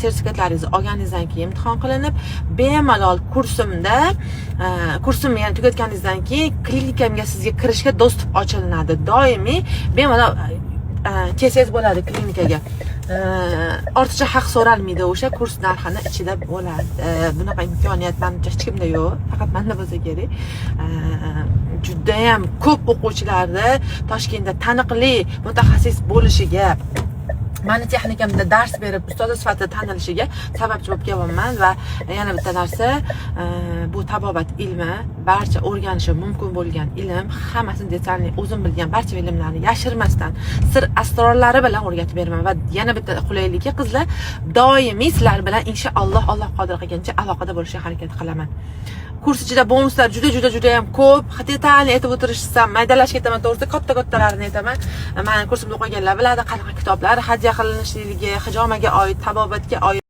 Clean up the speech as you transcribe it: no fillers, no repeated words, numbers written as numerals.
Sertifikatlaringizni olganingizdan keyin imtihon qilinib, bemalol kursimda, kursimni yana tugatganingizdan keyin klinikamga sizga kirishga доступ ochilinadi. Doimiy bemalol kelsangiz bo'ladi klinikaga. Ortiqcha haq so'ralmaydi, o'sha kurs narxini ichida bo'ladi. Bunaqa imkoniyat manimcha hech kimda yo'q, faqat manda bo'lsa kerak. Judayam ko'p o'quvchilarni Toshkentda taniqli mutaxassis bo'lishiga, mani texnikamda dars berib, ustozi sifatida tanilishiga sababchi bo'lib kelyapman. Va yana bitta narsa, bu tabobat ilmi barcha o'rganishi mumkin bo'lgan ilm. Hammasini детальный, o'zim bilgan barcha ilmlarni yashirmasdan, sir asrorlari bilan o'rgatib beraman. Va yana bitta qulayligi, qizlar, doimiy sizlar bilan, inshaalloh, Alloh qodir qilgancha, aloqada bo'lishga harakat qilaman. Kurs ichida bonuslar juda, juda, juda ham ko'p. Детально aytib o'tirishsam, maydalashib ketaman to'g'risi, katta kattalarini aytaman. Mani kursimda o'qiganlar biladi, qanaqa kitoblar hadya qilinishligi, hijomaga oid, tabobatga oid.